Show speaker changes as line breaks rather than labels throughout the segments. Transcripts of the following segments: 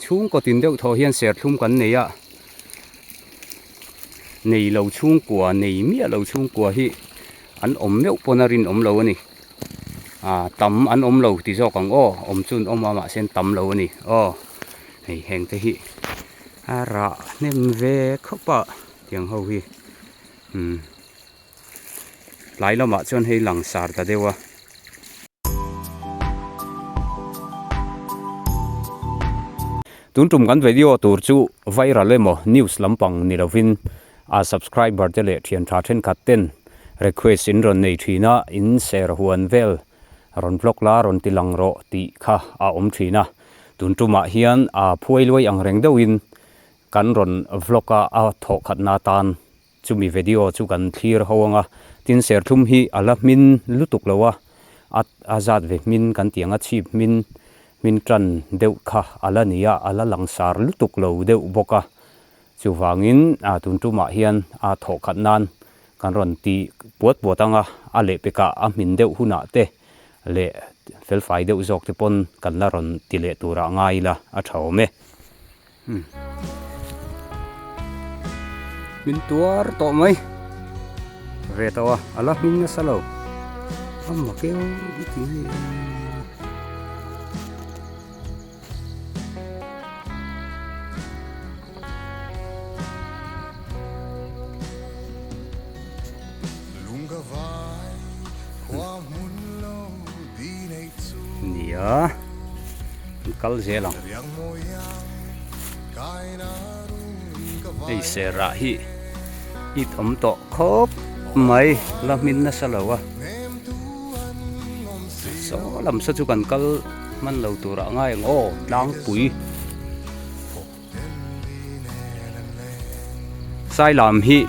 Chhungkaw tin deuh thaw hian serthlum kan nei a, nei lo chhungkua, nei miah lo chhungkua hi an awm meuh pawn a rinawm lo a ni. Ah tam an awm lo ti zawk ang aw, awm chu an awm a mahse an tam lo a ni aw. Hei heng te hi a rah hnem ve khawp a tiang ho hi umm tlai lamah chuan hei langsar ta deuh a. Tun tum kan video tur chu viral emaw news lampang ni lovin a subscriber te leh thian tha thenkhat ten request in rawn nei thin a, in ser huan vel rawn vlog la rawn ti lang rawh tih kha a awm thin a. Tun tumah hian a phuai luai ang reng deuhin kan rawn vlog a, a thawhkhatna atan Chumi video chu kan thlir ho ang a, tin serthlum hi a la hmin lutuk lo a, a a zat ve hmin kan tih ang a, chhip hmin hmin tan deuh kha a la ni a, a la langsar lutuk lo deuh bawk a, chuvangin a tun tumah hian a thawh khat nan kan rawn ti puat puat ang a, a lehpekah a hmin deuh hunah te leh felfai deuh zawk te pawn kan la rawn ti leh turah ngai ila a tha awm e. Min tuar tawh mai ve tawh a a la hming nasa lo a mak eo ti nia an kal zel ang hei serah hi it awm tawh khawp mai la hmin nasa lo a saw lam saw chu kan kal hman lo turah ngai ang aw tlangpui. Sailam hi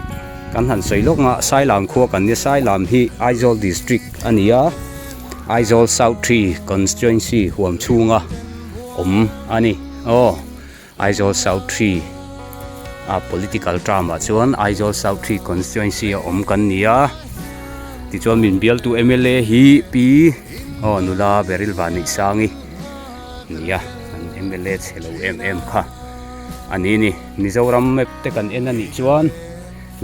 kan han sawi lawk a Sailam khua kan nia Sailam hi Aizawl district a ni a Aizawl south three constituency huam chhunga awm a ni aw Aizawl south three a political term ah chuan Aizawl south three constituency a awm kan ni a tichuan min bialtu mla hi pi aw nula Beryl Vanneihsangi Nia, an mla chhe lo em em kha a ni ni. Mizoram map te kan en a nih chuan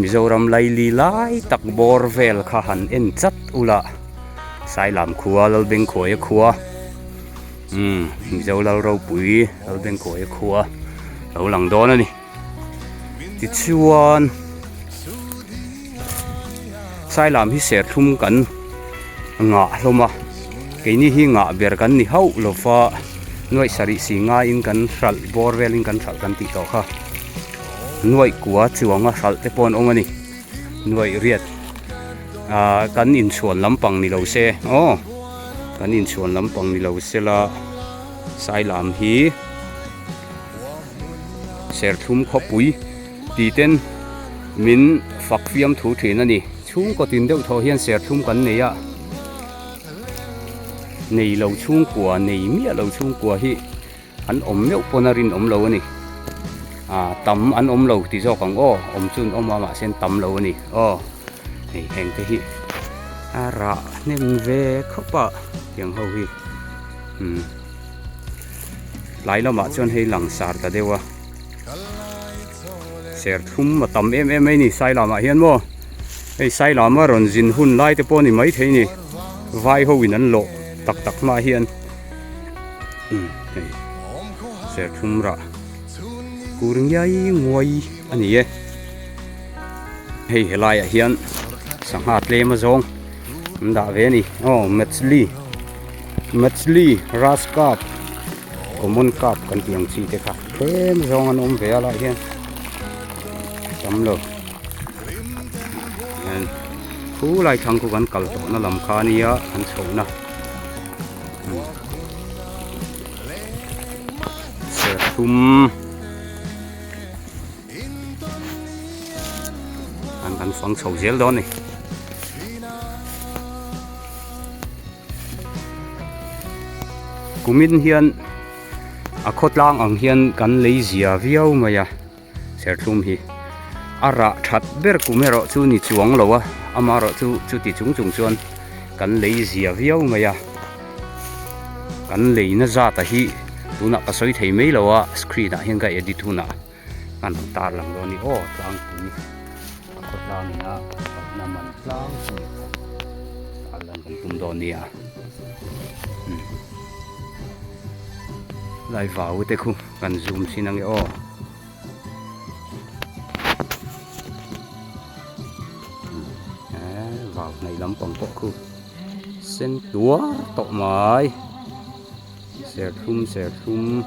Mizoram laili lai tak bawr vel kha han en chat ula Sailam khua Lalbengkhuaia khua umm Mizo Lalropui Lalbengkhuaia khua lo lang dawn a ni. Tichuan Sailam hi serthlum kan ngah hlawm a, keini hi ngah ber kan ni hauh lo va, nuaih sarih si ngaiin kan hralh bawr velin kan hralh kan tih tawh kha. Nuaih kua chuanga hralh te pawh an awm a ni, nuaih riat ah kan inchhuan lampang ni lo se aw kan inchhuan lampang ni lo sela Sailam hi. Serthlum khawpui ti ten min fak fiam thu thin a ni. Chhungkaw tin deuh thaw hian serthlum kan nei a, nei lo chhungkua, nei miah lo chhungkua hi an awm meuh pawn a rinawm lo a ni. Ah tam an awm lo ti zawk ang aw, awm chu an awm a mahse an tam lo a ni aw. Hei heng te hi a rah hnem ve khawp a tiang ho hi umm. Tlai lamah chuan hei langsar ta deuh a, serthlum a tam em em mai a ni Sailamah hian maw, hei Sailama rawn zin hun lai te pawh a ni maithei a ni, vai ho in an lawh tak tak hma hian umm hei serthlum rah kur ngiai nguai a ni e, hei helaiah hian sangha tlem a zawng an dah ve a ni aw machli. Machli, Ras cup, Common cup kan tih ang chi te kha tlem zawng an awm ve a lah hian tam lo hian khu lai thlang khu kan kal tawhna lam kha a nia an chhohna serthlum an kan fang chho zel dawn a ni. Kumin hian a khawtlang ang hian kan lei zia viau mai a serthlum hi a rah that ber kum erawh chu ni chuang lo a amaherawh chu chuti chung chung chuan kan lei zia viau mai a kan leina zat a hi. Tunah ka sawi thei mai lo a, screen ah hian ka edit hunah kan rawn tar lang dawn a ni aw tlangpui a khawtlang ina kalna man tlangpui kha tar lan kan tum dawn nia umm lai vau te khu kan zoom chhin ange aw. Vau hnaih lampang pawh khu sen tuar tawh mai. Serthlum serthlum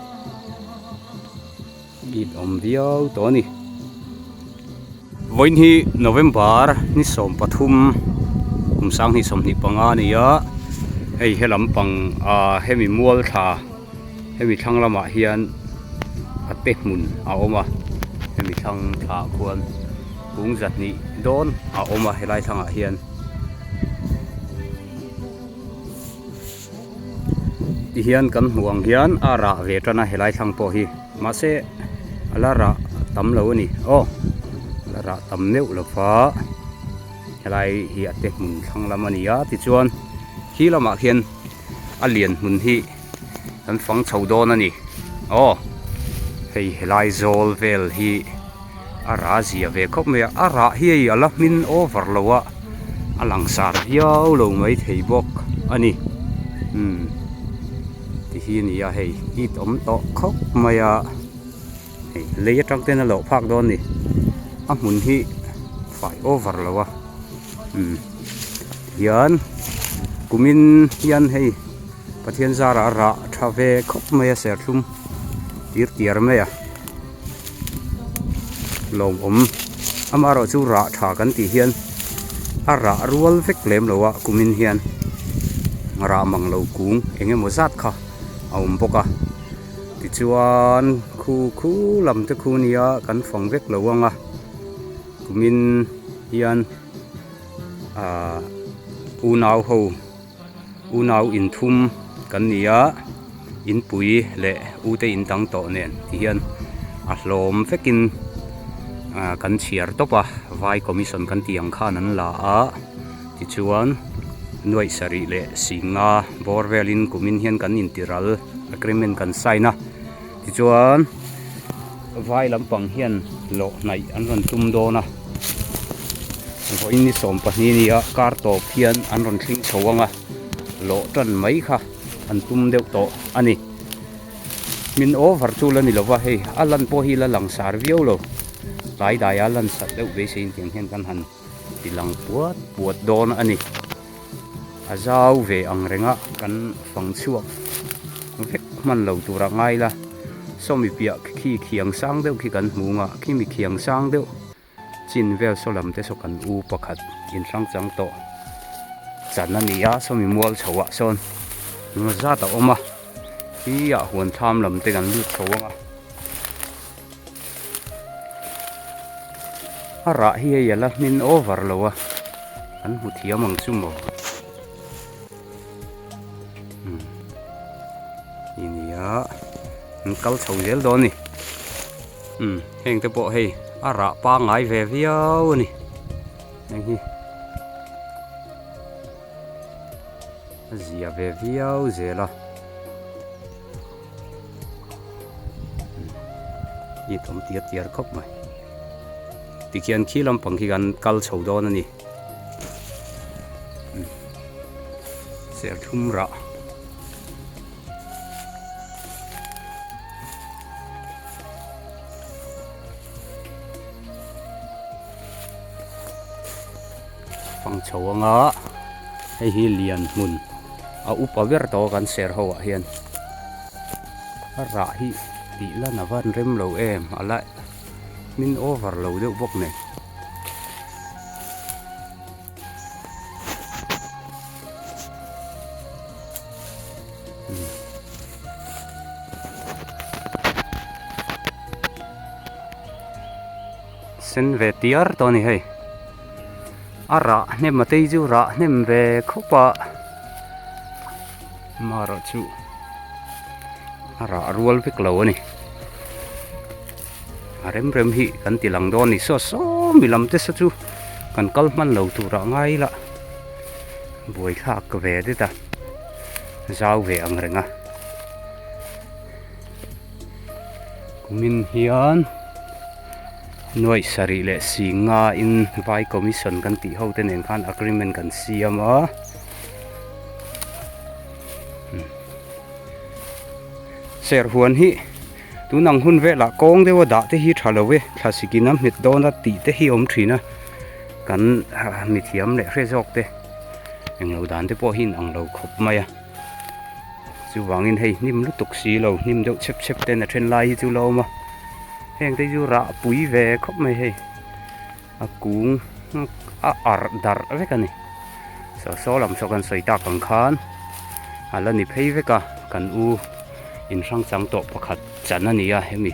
it awm viau tawh a ni. Vawiin hi November ni 13 kum 2025 a ni a, hei he lampang ah hemi mual thla hemi thlang lamah hian a te hmun a awm a, hemi thlang thla ah khuan kung zahnih dawn a awm a helai thlangah hian. Tihian kan hmuh ang hian a rah ve tan a helai thlang pawh hi mahse a la rah tam lo a ni aw a la rah tam meuh lo va helai hi a te hmun thlang lam a ni a tichuan khi lamah khian a lian hmun hi kan fang chho dawn a ni aw hei helai zawl vel hi a rah zia ve khawp mai a a rah hi hei a la hmin over lo a a langsar viau lo mai thei bawk a ni umm ti hi a ni a hei heat awm tawh khawp mai a hei lei atang ten a lawh phak dawn a ni a hmun hi fai over lo a umm tihian kumin hian hei Pathian zarah a rah tha ve khawp mai a serthlum tir tiar mai a lawmawm amaherawh chu rah tha kan tih hian a rah rual vek lem lo a kumin hian rah mang lo kung eng emaw zat kha a awm bawk a tichuan khu khu lam te khu nia kan fang vek lo ang a kumin hian ahh unau ho. Unau inthum kan ni a, inpui leh ute in dang tawh nen ti hian a hlawm vekin ah kan chhiar tawp a, vai commission kan tih ang khan an la a, tichuan nuaih sarih leh singa bawr velin kumin hian kan intiral agreement kan sign a, tichuan vai lampang hian lawh hnaih an rawn tum dawn a. Vawiin ni 12 ni a kar tawp hian an rawn thleng chho ang a lawh tan mai kha an tum deuh tawh a ni. Min over chu la ni lo va hei a lan pawh hi la lang sar viau lo tlai dai a lan sat deuh beiseiin tiang hian kan han ti lang puat puat dawn a ni. A zau ve ang reng a kan fang chhuak vek hman lo tur a ngai la sawmi piah khi khiang sang deuh khi kan hmu ang a khimi khiang sang deuh. Chin vel saw lam te saw kan u pakhat inhrang chang tawh chan a ni a sawmi mual chho ah sawn engemaw zat a awm a khi ah huan thlam lam te kan lut chho ang a a rah hi hei a la hmin over lo a an hmu thiam ang chu maw umm hi nia an kal chho zel dawn a ni. Umm heng te pawh hei a rah pangngai ve viau a ni heng hi a zia ve viau zel a i tawm tir tiar khawp mai tikhian khi lampang khi kan kal chho dawn a ni serthlum rah. Fang chho anga hei hi lian hmun a upa ber tawh a kan ser ho ah hian a rah hi tih lan a van rem lo em a la hmin over lo deuh bawk nen. Sen ve tiar tawh a ni hei a rah hnem a tei chu rah hnem ve khawp a amaherawh chu a rah rual vek lo a ni a rem rem hi kan ti lang dawn a ni saw saw mi lam te saw chu kan kal hman lo turah ngai ila. Buaithlak ve det a, zau ve ang reng a. Kumin hian nuaih sarih leh singa in vai commission kan tih ho te nen khan agreement kan siam a. Serhuan hi tun ang hun velah kawng deuha dah te hi tha lo e, thlasik in a hmet dawn a tih te hi awm thin a, kan mithiam leh hre zawk te englo dan te pawh hi in ang lo khawp mai a. Chuvangin hei hnim lutuk si lo, hnim deuh chhep chhep ten a then lai hi chu la awm a, heng te chu rah pui ve khawp mai hei a kung a arh darh vek a ni. Saw saw lam saw kan sawi tak ang khan a la ni phei vek a, kan u inhrang chang tawh pakhat chan a ni a hemi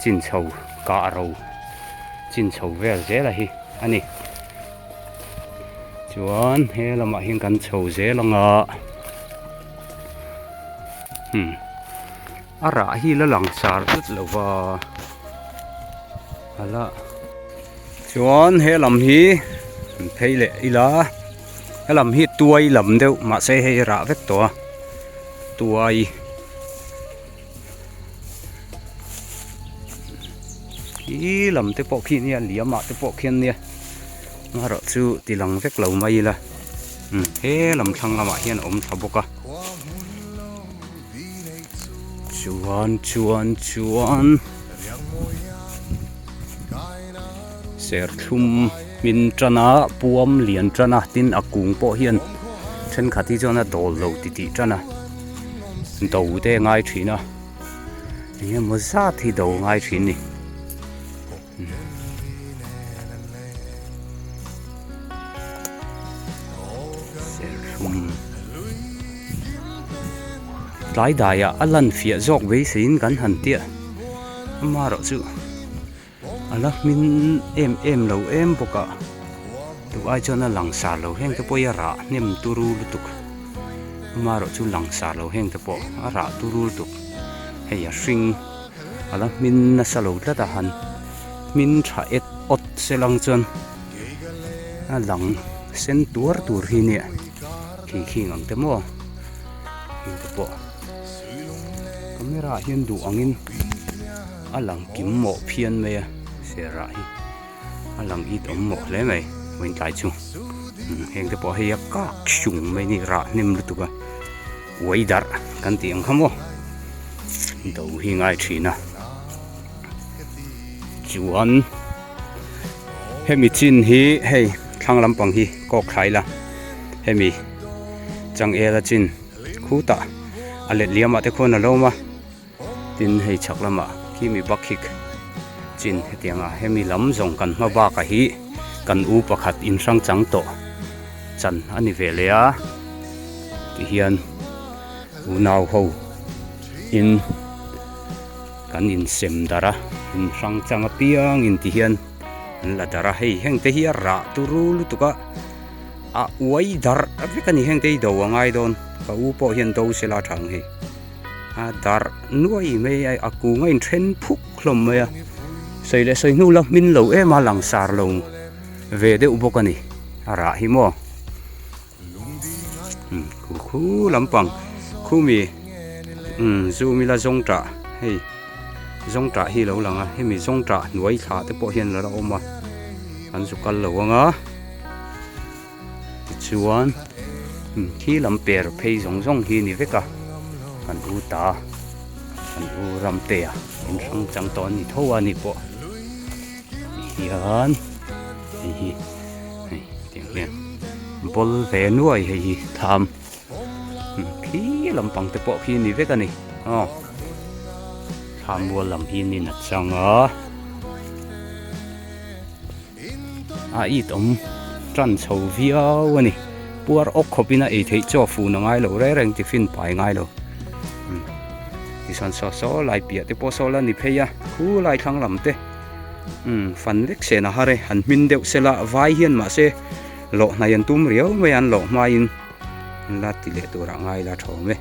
chin chho kah ro chin chho vel zel a hi a ni. Chuan he lamah hian kan chho zel ang a hmm a rah hi la lang sar tlat lo va a la chuan he lam hi an phei leh ila he lam hi tuai lam deuh mahse hei rah vek tawh a tuai. Khi lam te pawh khi nia liam ah te pawh khian nia amaherawh chu ti lang vek lo mai ila umm he lam thlang lamah hian a awm thla bawk a chuan chuan chuan serthlum hmin tan a puam lian tan a tin a kung pawh hian thenkhat hi chuan a dawl lo titih tan a. Do te a ngai thin a eng emaw zat hi do a ngai thin a ni serthlum tlai daiah a lan fiah zawk beiseiin kan han tia amaherawh chu. A la hmin em em lo em bawk a, duh ai chuan a langsar lo heng te pawh hi a rah hnem turu lutuk amaherawh chu langsar lo heng te pawh a rah turu lutuk hei a hring a la hmin nasa lo tlat a han hmin tha et awt se lang chuan a lang sen tuar tur hi nia khi khing ang te maw heng te pawh camera ah hian duh angin. A lang kim mawh phian mai a serah hi a lang it awm mawh hle mai vawiin tlai chu heng te pawh hei a kak sung mai a ni rah hnem lutuk a uai darh kan tih ang kha maw do hi ngai thin a chuan hemi chin hi hei thlang lampang hi kawk thlai la hemi changela chin khutah a let liamah te khuan a lo awm a. Tin, hei chhak lamah khi mi bakhik chin hetiang a hemi lam zawng kan hma bakah hi kan u pakhat inhrang chang tawh chan a ni ve leh a tihian unau ho in kan insem darh a inhrang chang apiang in tihian an la darh a hei heng te hi a rah turu lutuk a a uai darh vek a ni heng te hi do a ngai dawn ka u pawh hian do sela tha ang hei. A darh nuai mai a a kung a inthen phuk hlawm mai a sawi leh sawi hnu la hmin lo em a langsar lo ve deuh bawk a ni a rah hi maw umm khu khu lampang khumi umm zoom ila zawng tah hei zawng tah hi lo lang a hemi zawng tah hnuai thla te pawh hian a la awm a an zu kal lo ang a. Tichuan khi lam per phei zawng zawng hi ni vek a kan u ta kan u Ramtea in hrang chang tawh a ni tho a ni pawh tihian hei hi hei tiang hian bawl ve nuai hei hi tham khi lampang te pawh khi ni vek a ni aw thlam mual lam hi nin a chang a. A it awm tan chho viau a ni puar awk khawp in a ei theih chaw fun a ngai lo reng reng tiffin pai ngai lo tichuan saw saw lai piah te pawh saw la ni phei a khu lai thlang lam te umm fan vek sen a har e han hmin deuh sela vai hian mahse lawh hnai an tum riau mai a an lawh hma in an la ti leh tur ah ngai la tha awm e.